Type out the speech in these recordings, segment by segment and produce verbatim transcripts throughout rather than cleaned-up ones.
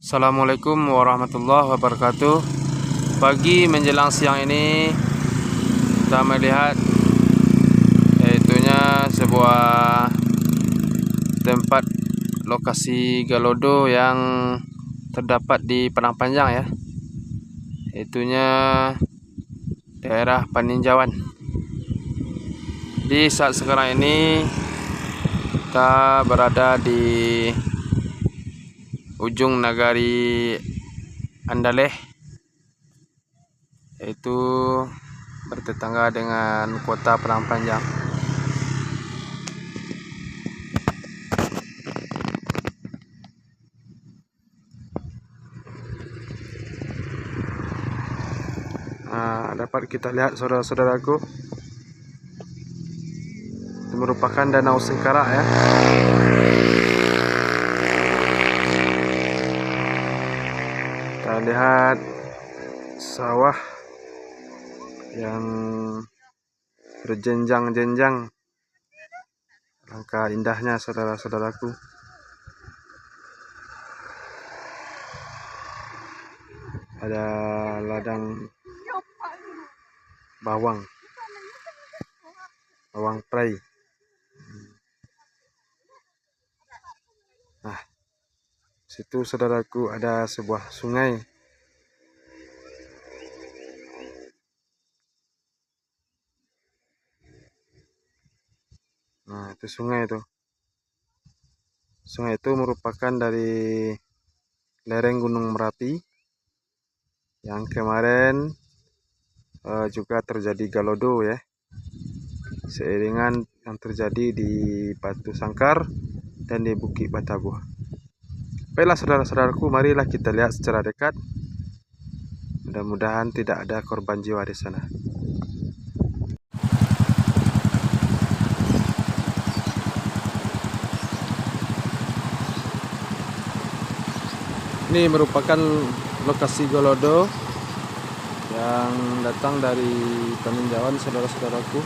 Assalamualaikum warahmatullahi wabarakatuh. Pagi menjelang siang ini, kita melihat, yaitunya sebuah tempat lokasi galodo yang terdapat di Padang Panjang, ya. Yaitunya daerah Paninjauan. Di saat sekarang ini, kita berada di ujung nagari Andaleh, yaitu bertetangga dengan kota Padang Panjang. Nah, dapat kita lihat, saudara-saudaraku, itu merupakan Danau Sengkarak, ya. Kita lihat sawah yang berjenjang-jenjang. Alangkah indahnya, saudara-saudaraku. Ada ladang bawang, bawang prai. Nah, situ, saudaraku, ada sebuah sungai. Nah, itu sungai tu. Sungai itu merupakan dari lereng Gunung Merapi yang kemarin, eh, juga terjadi galodo, ya, seiringan yang terjadi di Batu Sangkar dan di Bukik Batabuah. Baiklah, saudara-saudaraku, marilah kita lihat secara dekat. Mudah-mudahan tidak ada korban jiwa di sana. Ini merupakan lokasi galodo yang datang dari Paninjauan, saudara-saudaraku.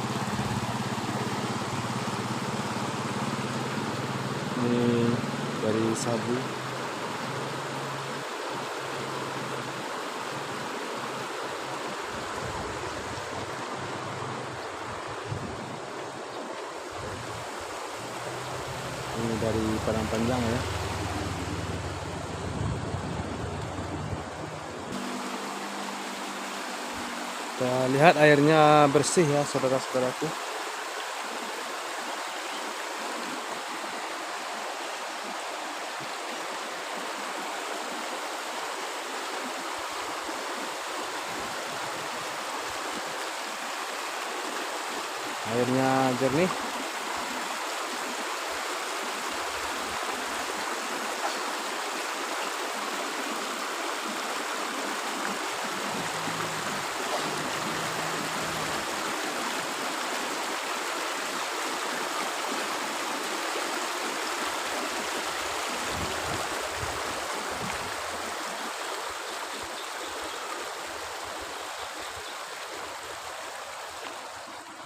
Ini dari Sabu. Ini dari Padang Panjang, ya. Kita lihat airnya bersih, ya, saudara-saudaraku. Airnya jernih.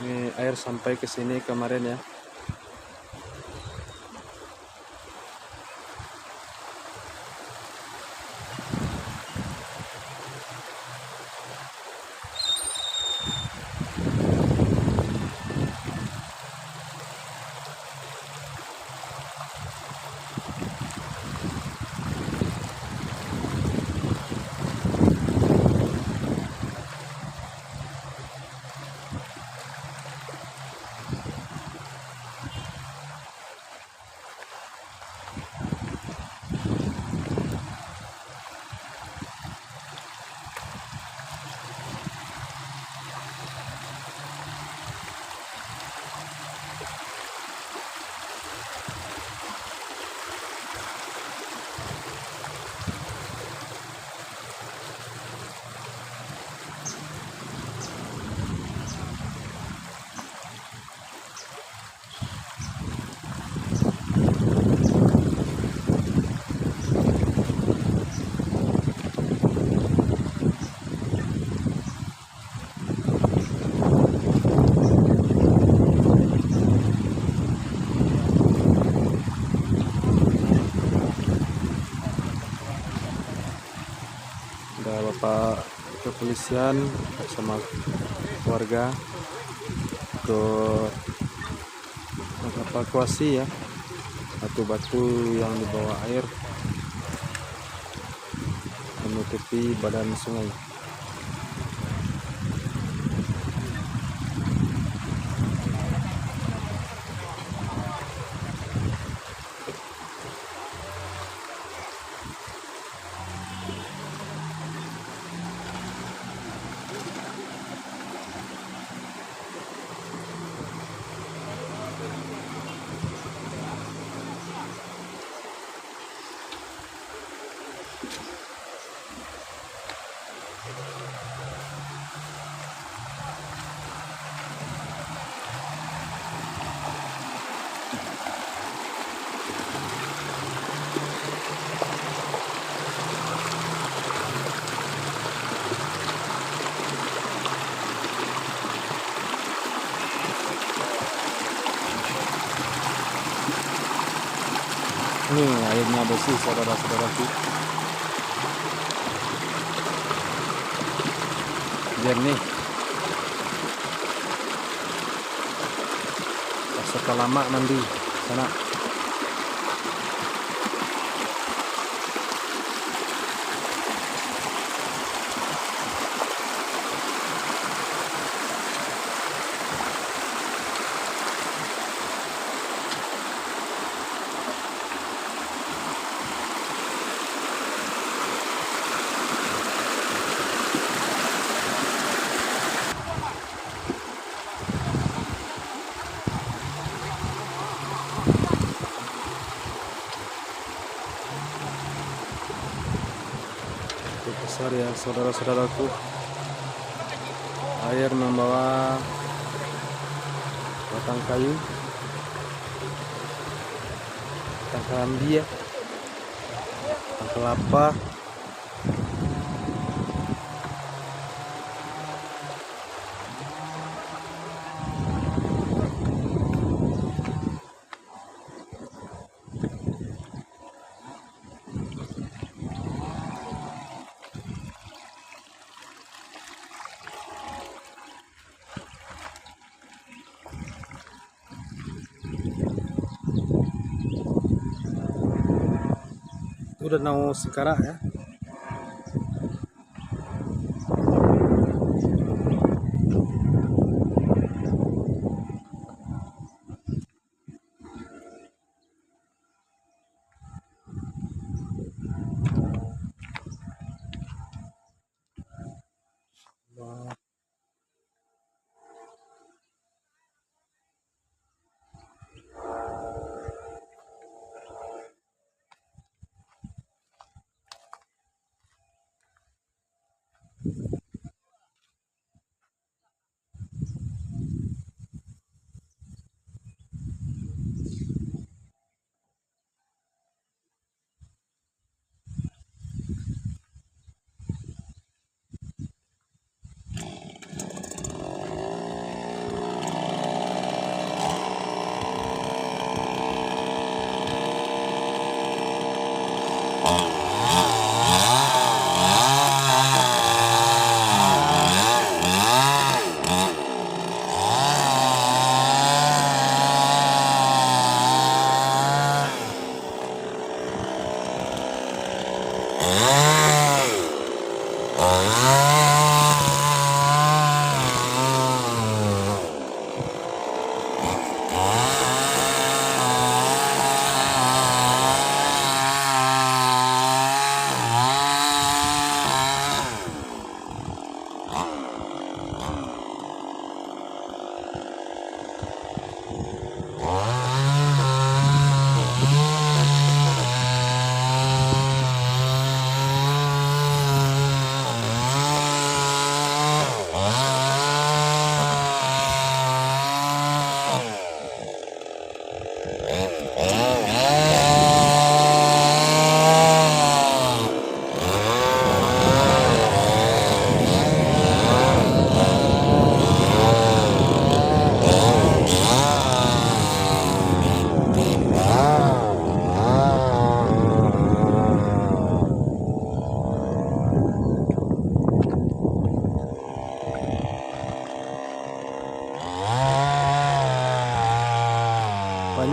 Ini air sampai ke sini kemarin, ya. Ada bapak kepolisian bersama keluarga untuk mengevakuasi, ya, batu-batu yang dibawa air menutupi badan sungai. Ni airnya bersih, saudara-saudaraku. Jernih. Rasa talamak mandi, sanak. Cukup besar, ya, saudara-saudaraku. Air membawa batang kayu, batang karambia, batang kelapa. Itu Danau Singkarak, ya.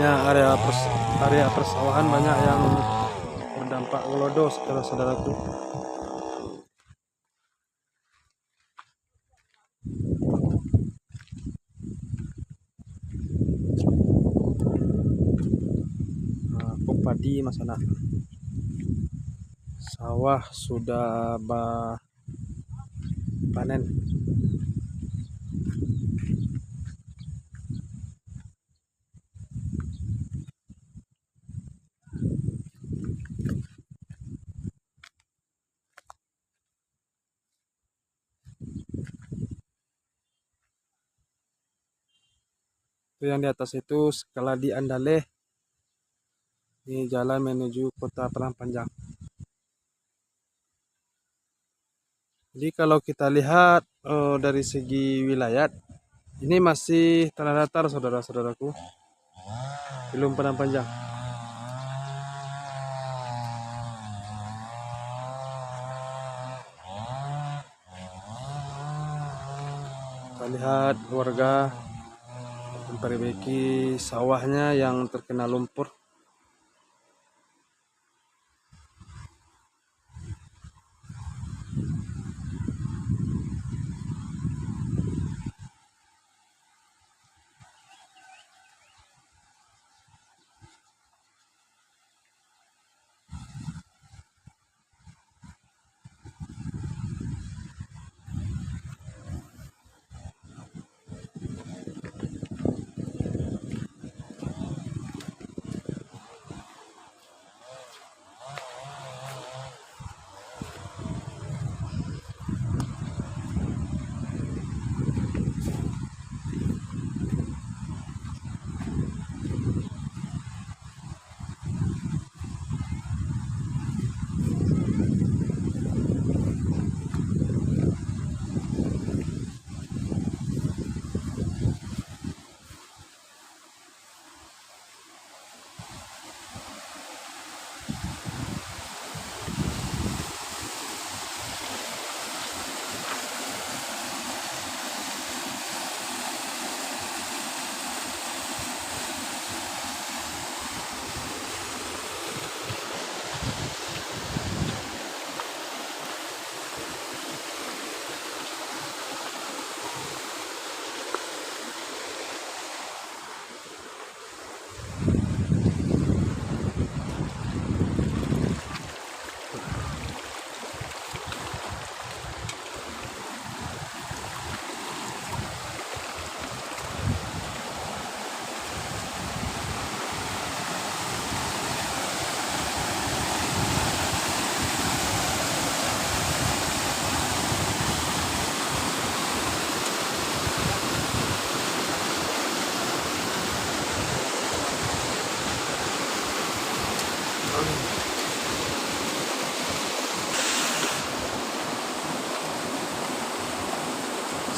Ya, area pers-, area persawahan banyak yang terdampak galodo, saudara-saudaraku. Nah, ko padi, Mas Anak. Sawah sudah ba-, panen. Itu yang di atas itu Sekaladi Andaleh. Ini jalan menuju Kota Padang Panjang. Jadi, kalau kita lihat, eh, dari segi wilayah, ini masih tanah datar, saudara-saudaraku. Belum Padang Panjang. Kita lihat warga memperbaiki sawahnya yang terkena lumpur.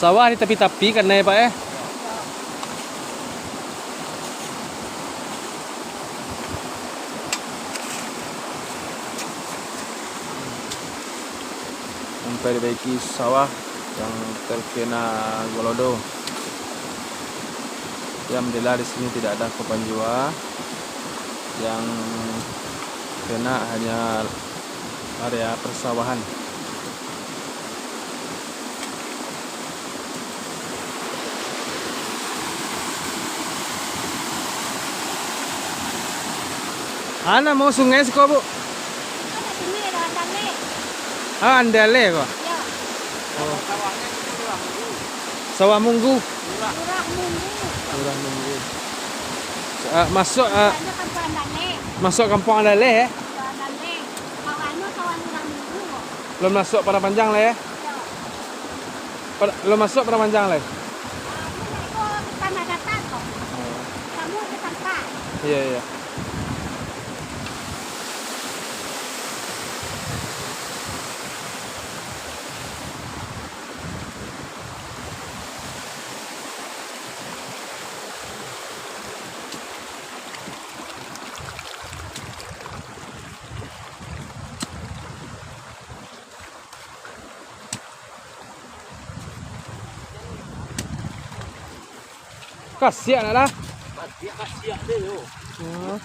Sawah di tapi-tapi kanai, Pak, eh. Memperbaiki sawah yang terkena galodo. Yang jelas di sini tidak ada korban jiwa. Yang kena hanya area persawahan. Ah, namo sungai siko, Bu? Sungai Andaleh. Ah, Andaleh ko. Yo. Oh. Sawah Munggu. Lurah Munggu. Lurah Munggu. Ah, masuk, ah, Kampung Andaleh. Masuk Kampung Andaleh, eh? Kampung Andaleh. Sawahnyo sawah Lurah Munggu. Belum masuk Padang Panjang lah, ya? Yo. Pad-, belum masuk Padang Panjang lah, ya? Ah, itu naik ke Tanah Datar ko. Oh. Kamu ke Sampang. Iya, iya. Kasiak nak lah. Dia kasiak dia tu. Hmm.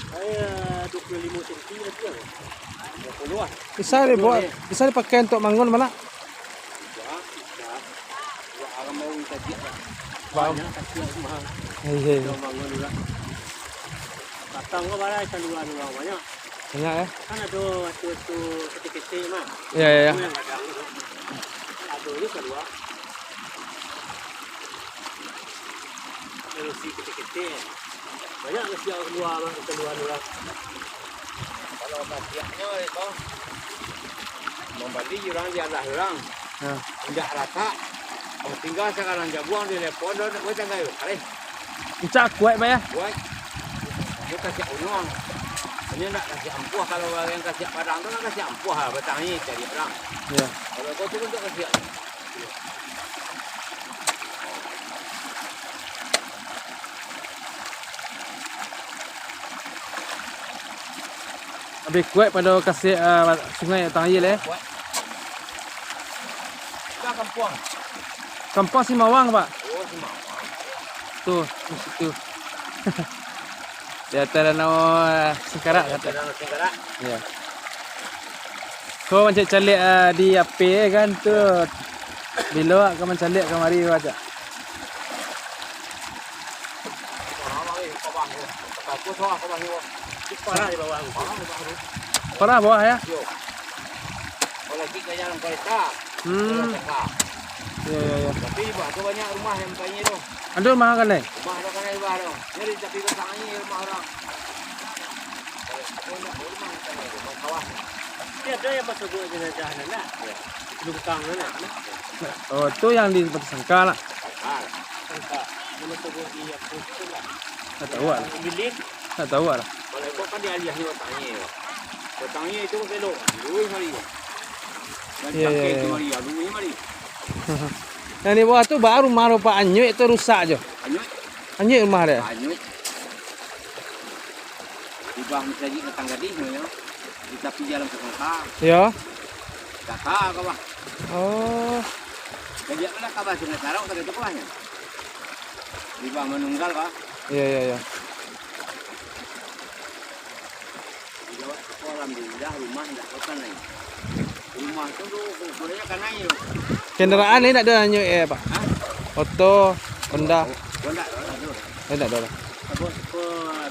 Saya dua puluh lima senti lagi lah. Dua puluh lah. Bisa dibuat, bisa dipakai untuk mangun, Mak? Bisa, bisa. Buat alam mau minta dia lah. Faham. Banyak kasiak tu, mah. Iya, iya. Dia mangun juga. Batang kau balai kaluar orang banyak. Banyak, ya? Kan ada waktu-waktu ketek-ketek, mah. Iya, iya, iya. Itu yang kadang tu. Ada juga kaluar. Kalau si ketek-ketek, banyak lah siap kalua, Mak, kalua urang. Kalau kasiaknyo, iko, mambali urang di alah urang. Ya. Indak ratak. Kok tingga sakarang jabuang di lepon, dah nak buat tangga tu. Alih. Encak kuaik, Pak, ya? Kuaik. Dia kasiak unuang. Ini nak kasiak ampuah. Kalau urang kasiak padang tu, kan kasiak ampuah lah, batang ni cari urang. Ya. Kalau kau tu, kan tak kasiak. Labiah kuaik pado kasiak, ah, sungai atau aia, eh? Kuaik. Ka kampuang. Kampuang Simawang, Pak? Oh, Simawang. Tu, di situ. Di ateh danau, eh, Singkarak, di ateh danau Singkarak. Iya. Ko mancaliak-caliak, ah, di H P kan tu. Bilo ka mancaliak kamari, Pak, cak. Parah di bawah tu. Parah di bawah tu. Parah bawah, ya? Yo. Kalau kita jalan kereta, hmm, jalan kereta. Iya, iya, iya. Tapi, bah, tu banyak rumah yang tanya tu. Ada rumah kan, eh? Rumah ada kan, bah, tu. Jadi, tapi batang ni rumah orang. Kalau ada rumah yang tanya tu, bawah. Tapi ada yang masuk jenazah, nak? Ya. Lungkang tu, nak? Oh, tu yang di Batang Sangka lah. Ah, Sangka. Dia masuk di apa tu lah. Tak tahu lah. Bilik. Tak tahu lah. Kalau kau kan dia aliahnya batang ni. Batang ni itu belok. Luis hari. Dan iya, iya, cangkir iya. Kemari, aduh, ni mari. Yang di bawah tu baru rumah rupa anyuik tu rusak je. Anyuik? Anyuik rumah dia. Anyuik. Di bawah masjid datang gadih, namanya. Di tapi jalan ke Sangka. Ya. Kata kau, bah. Oh. Jadi, apa lah kabar Sungai Sarau, tak ada tu, bah, ya? Di bawah manunggal, bah. Iya, iya, iya. Jawab, alhamdulillah, rumah ndak kau kanai. Rumah tu, tu, tu, tu, dia kanai tu. Kendaraan ni ndak ada hanyut, eh, Pak? Hah? Oto, Honda. Honda, Honda tu. Eh, ndak ada lah. Apa, apa,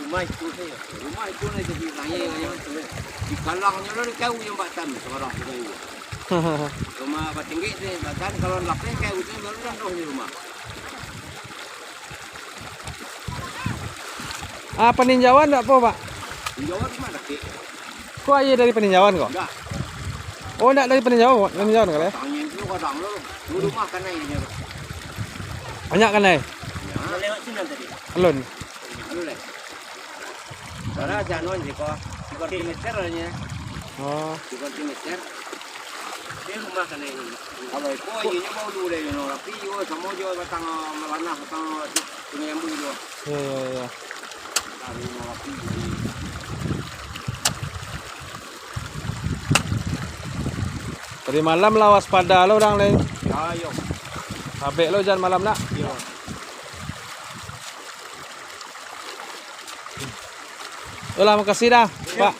rumah itu saja. Rumah itu nak jadi raya, raya tu. Di kalangnya lah, dia tahu yang batang, sekarang tu kayu. Rumah batinggi tu, batang kalau lapeh kayu tu, baru dah roh di rumah. Ah, paninjauan ndak apo, Pak? Tinjauan cuma dakek. Ko aia dari paninjauan ko? Ndak. Oh, ndak dari paninjauan, paninjauan ko, eh? Tangi tu kadang lo. Di rumah kanai dia. Banyak kanai? Ya. Lewat sini tadi. Alun. Alun, eh. Bara janon siko, tigo ratus meter lah nyo. Oh. Tigo ratus meter. Di rumah kanai ni. Kalau iko, inyo mau dulu deh, no. Tapi iyo samo jo batang, ah, malanah, batang, ah, sungai Ambu tu. Yo, yo, yo. Batang rumah api. Tadi malam lah waspada lo urang lai. Ayo. Abek lo ujan malam nak. Iyo. Yolah, makasih dah, Pak.